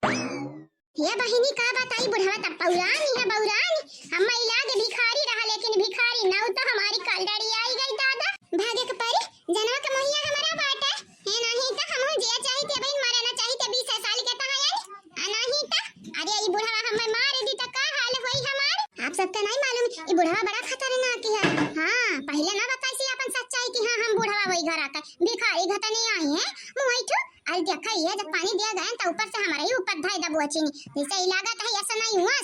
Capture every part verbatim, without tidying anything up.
हे बहिनी, का बताई, बुढ़वा त पौरान ही है, बौरान। हम्मा ई लागे भिखारी रहा, लेकिन भिखारी नाउ त हमारी कलडरी आई गई दादा। भागे के परी, जनवा के मोहिया हमारा बाटे। हे नाही त हमहू जिया चाही ते बहिन, मरे ना चाही ते बीस साल के तहायन। आ नाही त, अरे ई बुढ़वा हम्मे मार दी त का हाल होई हमार? आप सबके नहीं मालूम, ई बुढ़वा बड़ा खतरनाक है। हाँ, पहिले ना बताई सी अपन सच्चाई कि हाँ हम बुढ़वा वही घर आके भिखारी घतने आई हैं, मुँह ठू। अरे देखा, ये जब पानी दिया गया त ऊपर से हमारा ही ऊपर धाई दबुआ चीनी, जैसे ही लागत है ऐसा नहीं हुआ।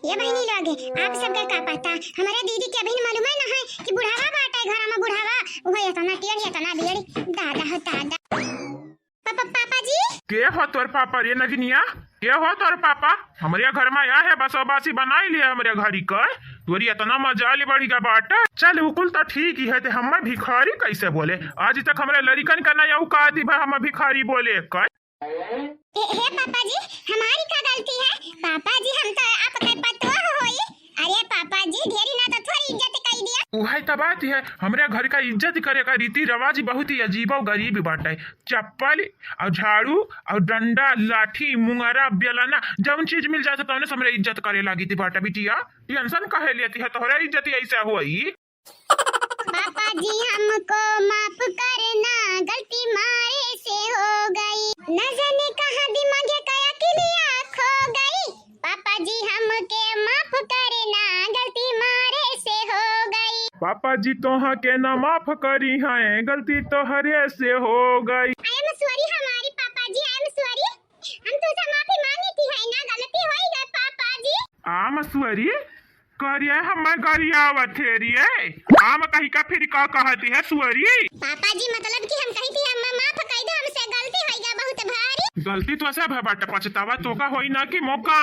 ये बहिनी लोग, आप सबके का पता, हमारे दीदी के अभी मालूम है ना है कि बुढ़ावा बाटे घर में, बुढ़ावा, वो इतना टेढ़, इतना बेड़ी, दादा हो दादा। पापा, पापा जी। के हो तोर पापा रे नगिनिया? के हो तोर पापा? हमरे घर में आया है, बसोबासी बनाई लिया हमरे घरी कर। तोरी इतना मजाल बढ़ गया बाटे। चल, उ कुल तो ठीक ही है, ते हमें भिखारी कैसे बोले? आज तक हमरे लड़िकन का नहीं औकात ही भाई, हमें भिखारी बोले कर। ए, हे पापा जी, हमारी का गलती है? पापा जी, हम तो आपके पतोह होई। अरे पापा जी, ढेरी ना तो थोड़ी इज्जत कई दिया। उहे तो बात है, हमरे घर का इज्जत करे का रीति रिवाज बहुत ही अजीबो गरीब बाटे। चप्पल और झाड़ू और डंडा, लाठी, मुंगरा, बेलना, जौन चीज मिल जाता तौने से हमरे इज्जत करे लागी थी बाटा बिटिया। टेंशन काहे लेती है, तोहरे इज्जत ऐसा होई। पापा जी हमको माफ करना, गलती मारे से हो गई। न जाने कहाँ दिमाग का अकिलिया खो गई। पापा जी हमके माफ करना, गलती मारे से हो गई। पापा जी तोहा के ना माफ करी हैं, गलती तोहरे से हो गई। I am sorry हमारी पापा जी, I am sorry। हम तुझसे माफी मांगी थी है ना, गलती होई गई पापा जी। I am sorry? करिए हमें गरियावत है रिये। आम कही का फिर का कहती है सुअरी? पापा जी, मतलब कि हम कही थी, हम माफ कई दे, हमसे गलती होई गई बहुत भारी। गलती तो सब है बट पछतावा तो का होई ना कि मौका।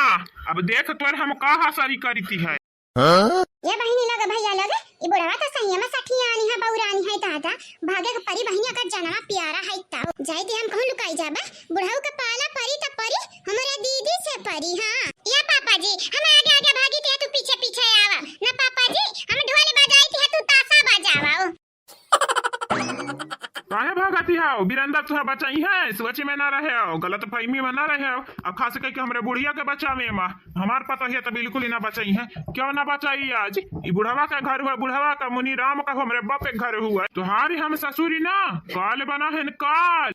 अब देख तोर हम का हसरी करती है। हाँ? ये बहिनी लोग, भैया लोग, ई बुढ़वा तो सही में सठियानी है, बौरानी है दादा। भागे के परी बहिनी, अगर जनवा प्यारा है तब। जाई थी हम कहूँ लुकाई जाबे, बुढ़ऊ के पाला परी त परी, हमारे दीदी से परी। हाँ, या पापा जी, हम आगे आगे भागी थे, तू पीछे पीछे आवा। ना पापा जी, हम ढोल बजाई थे, तू ताशा बजावा। काहे भागती हो? बिरेंदर तुहे बचाई है, सोच में ना रहे हो, गलत फहमी में ना रहे हो। अब खास करके हमरे बुढ़िया के बचावे में हमार पता है तो बिल्कुल ही ना बचाई है। क्यों ना बचाई? आज ई बुढ़वा का घर हुआ, बुढ़वा का मुनि राम का हमरे बाप के घर हुआ, तुहारी हम ससुरी ना काल बना है काल।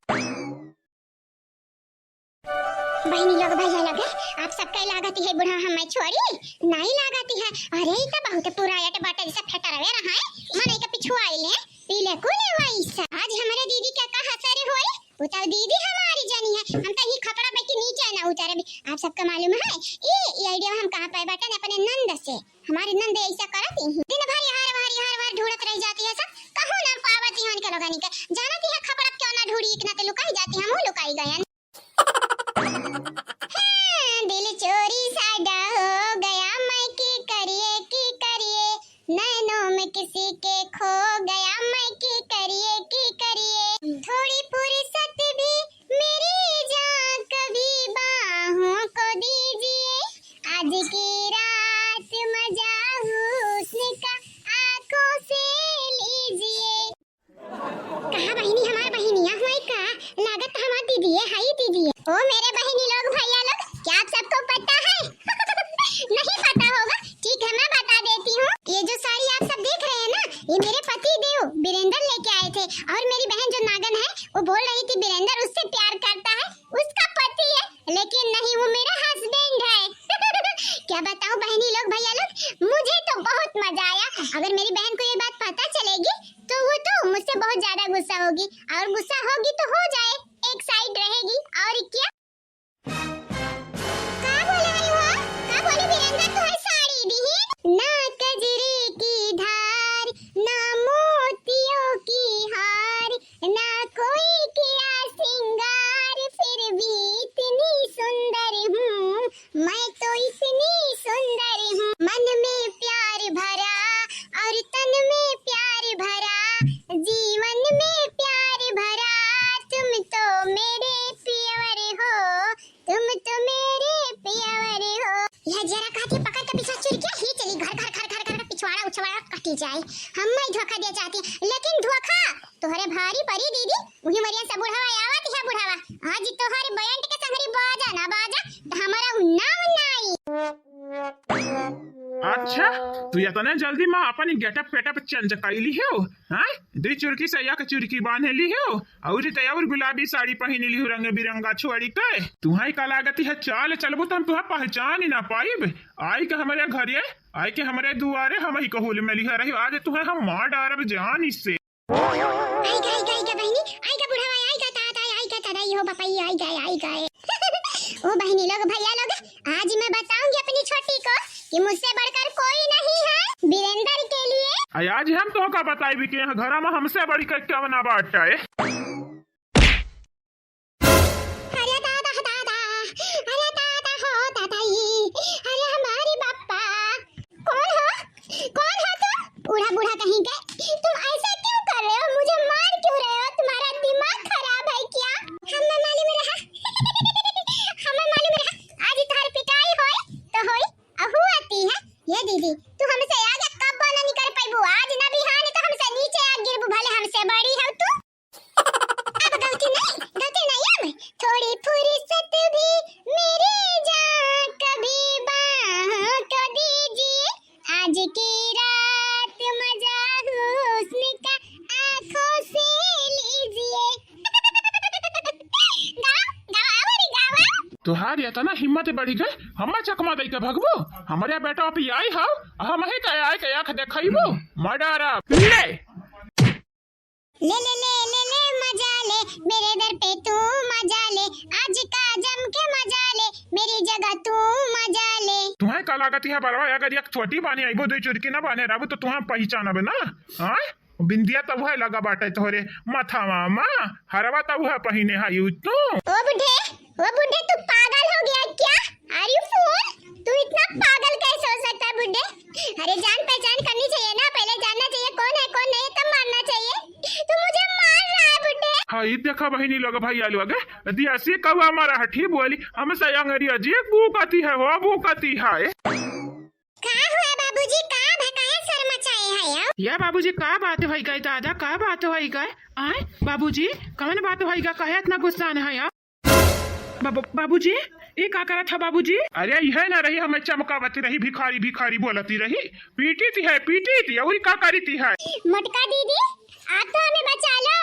बहिनी लोग, भैया लोग, आप सबके लागत है बुढ़ा हमें छोड़ी? नहीं लागत है। अरे, ई तो बहुत पुरायट बाटे, जैसे फेटरवे रहा है, मन एक पिछुआई ले, पीले कुले वैसा। आज हमारे दीदी के का हसर होई, वो तो दीदी हमारी जानी है, हम तो ही खपड़ा बैठ के नीचे ना उतरबी। आप सबका मालूम है, ये, ये आइडिया हम कहाँ पाए बाटे? अपने नंद से। हमारी नंद ऐसा करत ही दिन भर यहाँ हर हर ढूंढत रह जाती है सब, कहूँ ना पावत ही उनके लोगन के। जानत ही है खपड़ा क्यों ना ढूंढी, इतना ते लुकाई जाती, हम लुकाई गयन। हाँ, दिल चोरी साडा हो गया, मैं की करिए, की करिए, नैनों में किसी के खो गया, मैं की करिए, की करिए, थोड़ी फुर्सत भी मेरी जान कभी बाहों को दीजिए, आज की रात मजा हुस्न का आंखों से लीजिए। कहाँ बहिनी, हमार बहिनिया हुई का? लागत हमार दीदी है, हाय दीदी। ओ मेरे बहिनी लोग, भैया लोग, क्या आप सबको पता है? नहीं पता होगा, ठीक है, मैं बता देती हूँ। ये जो साड़ी आप सब देख रहे हैं ना, ये मेरे पति देव बीरेंद्र लेके आए थे, और मेरी बहन जो नागन है, वो बोल रही थी बीरेंद्र उससे प्यार करता है, उसका पति है, लेकिन नहीं, वो मेरा हस्बैंड है। क्या बताऊं बहनी लोग, भैया लोग, मुझे तो बहुत मजा आया। अगर मेरी बहन को ये बात पता चलेगी तो वो तो मुझसे बहुत ज्यादा गुस्सा होगी, और गुस्सा होगी तो हो जाए, एक साइड रहेगी। और क्या? का बोले हई हो? का बोले बीरेंद्र, तोहर साड़ी दिहिन? ना कजरे की धार, ना मोतियों की हार, ना कोई किया सिंगार, फिर भी इतनी सुंदर हूँ, मैं तो इतनी सुंदर हूँ। मन में प्यार भरा और तन में प्यार भरा, जीवन में प्यार भरा, तुम तो मेरे पियवर हो, तुम तो मेरे पियवर हो। यह जरा कहती पकड़ के पीछे चुर गया, ही चली घर घर घर घर घर पिछवाड़ा उछवाड़ा कटी जाए। हम ही धोखा दिया चाहती, लेकिन धोखा तोहरे भारी परी दीदी, वही मरियन से बुढ़ावा आवत है बुढ़ावा। आज तोहरे बैंड के संगरी बाजा ना तू इतने जल्दी मा अपन getup पेटअप change कइ लिहेउ, हाँ? दुइ चुरकी से एक चुरकी बांध लिहेउ, अउर तो अउर गुलाबी साड़ी पहिन लिहेउ रंग बिरंगा छोड़ी के। तुहई का लागत है चाल चलबू तो हम तुहई पहचान ही ना पाइब। आइके हमरे घरे, आइके हमरे दुआरे हमही का होली में लिहा रही, आज तुहई हम मार डारब जान से। आइगा, आइगा, आइगा बहिनी, आइगा बुढ़वा, आइगा दादा, आइगा दादा, यो बपई, आइगा, आइगा। ओ बहिनी लोग, भइया लोग, आज मैं बताऊंगी अपनी छोटी को कि मुझसे बढ़कर कोई नहीं है वीरेंद्र के लिए। अरे आज हम तोहका बताइबी कि यहाँ घरा में हमसे बढ़कर केहू ना बाटे। अरे दादा, दादा, अरे दादा हो दादा, ये, अरे हमारी बाप्पा, कौन हो, कौन हो तुम? बूढ़ा बूढ़ा कहीं के, तुम ऐसा क्यों कर रहे हो? मुझे मार क्यों रहे हो? तुम्हारा दिमाग खराब है क्या? हमें मालूम रहा, हमें मालूम रहा, आज तुम्हारी पिटाई होए तो होए, अहू आती है। ये दीदी, तू हमसे आगे कब्बो ना निकल पाइबू, आज ना बिहान तो हमसे नीचे आ गिरबू, भले हमसे बड़ी हो तू। अब गलती नहीं, गलती नहीं, अब थोड़ी फुर्सत भी मेरी जान कभी बाहों को दीजिए, आज की रात मजा हुस्न का आंखों से लीजिए। गावा, गावा, अरे गावा। तोहार इतना हिम्मत बढ़ी गए, हम्मा चकमा दई के भगबो? हमरे बेटा पे आई हो, हम ही के आए के आंख देखाइबो, मर्डर ले। ले, ले, ले, ले, ले, मजा ले, मेरे दर पे तू मजा ले, आज का जम के मजा ले, मेरी जगह तू मजा ले। तुहई का लागत है बड़वा, अगर एक छोटी बानी आइबो, दुई चुरकी ना बाने रहबो तो तुहई पहचानबे ना, हाँ? बिंदिया तो वह लगा बाटे तोहरे मथवा मा, हरवा तो वह पहिने है यू तू। ओ बुढ़े, ओ बुड्ढे, तू पागल हो गया क्या? Are you fool? तू इतना पागल कैसे हो सकता है बुड्ढे? अरे जान पहचान करनी चाहिए ना, पहले जानना चाहिए कौन है कौन नहीं है, तब मारना चाहिए। तू मुझे मार रहा है बुड्ढे। हाँ, ये देखा बहिनी लोग, भइया लोग, यदि ऐसी कौआ मारा हठी बोली, हमसे अंग्रेजी बूकती है, हो बूकती है। का हुआ बाबूजी, का भकाया सर मचाए है अब? या बाबूजी, का बात होई गए दादा, का बात होई गए? आए बाबूजी, कौन बात होई गए, काहे इतना गुस्सा है आप? बाबू, बाबूजी, ई का करत ह बाबूजी? अरे इहे ना रही, हमें चमकावती रही, भिखारी भिखारी बोलती रही, पीटी थी है, पीटी थी, और का करी थी है? मोटका दीदी, आप तो हमें बचा लो,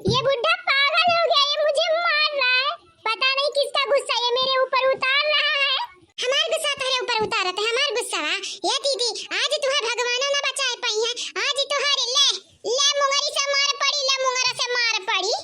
ये बुड्ढा पागल हो गया, ये मुझे मार रहा है, पता नहीं किसका गुस्सा ये मेरे ऊपर उतार रहा है। हमार गुस्सा तोहरे ऊपर उतारत है, हमार गुस्सा। ये दीदी, आज तुहे भगवानो ना बचाए पाई है, आज तुहारे ले, ले मुंगरी से मार पड़ी, ले मुंगरा से मार पड़ी।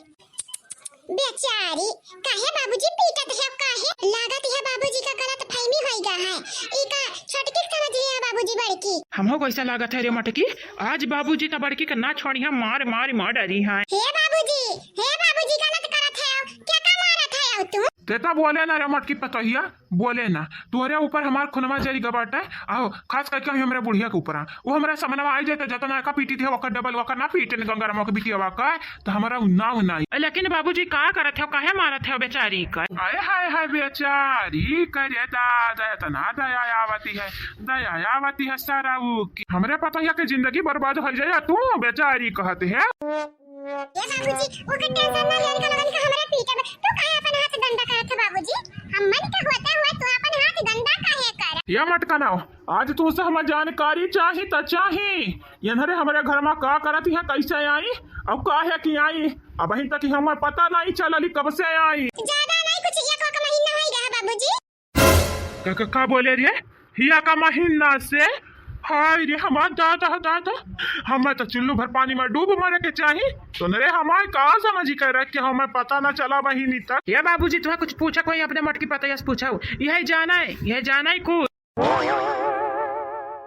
बेचारी, काहे बाबूजी पीटत है, काहे? लागत है बाबूजी का गलत फहमी होई गा है। ई का छोटकी के समझ लिया बाबूजी बड़की? हमहू को ऐसा लागत है रे मटकी, आज बाबूजी तो बड़की का ना छोड़ी है, मार मार मार डरी है। हे बाबूजी, हे बाबूजी, गलत करत है, क्या का मारत है तू? ते तो बोले ना रे मटकी पतोहिया, बोले ना, तोहरे ऊपर हमार खुनवा जरी ग बाटे, आओ, खास करके हम हमरे बुढ़िया के ऊपर आ। वो हमरा समनवा आई जाए तो जतना का पीटी थे, ओकर डबल ओकर ना पीटे न गंगाराम के बिटिया का, तो हमारा उ नाव नाई। लेकिन बाबूजी का करत हो, काहे मारत हो बेचारी का? आय हाय हाय बेचारी करे दादा, इतना दया आवती है, दया आवती है सारा ऊ की। हमरे पतोहिया के जिंदगी बर्बाद हो जाए, तू बेचारी कहते है। ए बाबूजी, ओकर टेंशन ना ले, निकल, निकल, हमरे पीटे में। तू काहे अपन हाथ गंदा करत है बाबूजी? हमन के होते हुए तू अपन हाथ गंदा काहे कर? या मटका ना, आज तू से हमार जानकारी चाही त चाही। एनहरे हमरे घर में का करत है, कैसे आई, और काहे की आई? अबहीं तक हमें पता नहीं चलली कब से आई। ज्यादा नहीं, कुछ एक, एक महीना हो गया है बाबूजी। का, का, का बोले रे? हिया का महीना से? हाय रे, हमार दादा, दादा, हमें तो चुल्लू भर पानी में डूब मरे के चाही। तो न रे, हमार का समझी कर रख के हमें पता ना चला बहिनी तक। ये बाबूजी, तुम्हें कुछ पूछा कोई अपने मटकी पतैया से पूछा हो। यही जाना है, यही जाना है कुछ।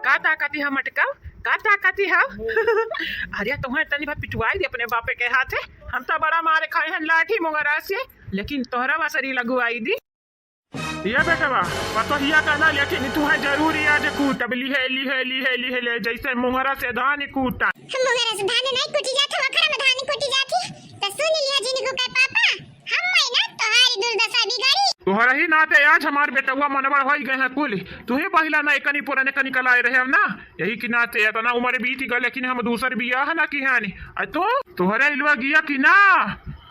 का ताकती है मटका? का ताकती है? अरे, तुम्हें तनी भर पिटवाई दी अपने बापे के हाथे। हम तो बड़ा मारे खाए हैं लाठी मुंगरा से, लेकिन तोहरा वसरी लगवाई दी। ये बेटवा, पतोहिया का ना, लेकिन तू है जरूरी आज कूटब, लिहे, लिहे, लिहे, लिहे, ले, जैसे मुंगरा से धान कूटा। हम मुंगरा से धान नहीं कूटी जात, हम अखरा में धान कूटी जात ही। तो सुन लिया जिनको कहे पापा, हम मैं ना तोहारी दुर्दशा बिगाड़ी। तोहरा ही नाते आज हमार बेटवा मनबड़ होई गए हैं कुल। तू ही पहिला ना एकनी पुराने कनी कलाए रहे हम ना। यही के नाते इतना उम्र बीत गए, लेकिन हम दूसर बियाह ना किहानी। आ तू, तोहरा इलवा गिया कि ना?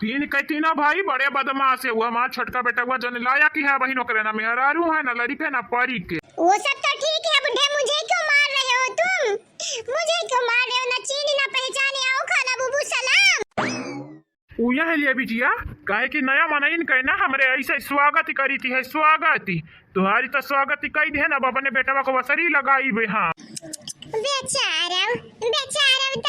तीन के तीनों भाई बड़े बदमाश है। वो हमार छोटका बेटवा जन लाया कि है बहिन, ओकरे ना मेहरारू है, ना लड़के, ना परी के। वो सब तो ठीक है बुड्ढे, मुझे क्यों मार रहे हो तू? उ यह लिए बिटिया, काहे कि नया मनइन के ना हमरे ऐसे स्वागत करी थी है, स्वागत। तुहारी तो स्वागत कई दिहे ना, अब अपने बेटवा को वसरी लगाई बे। हाँ। बेचारव, बेचारव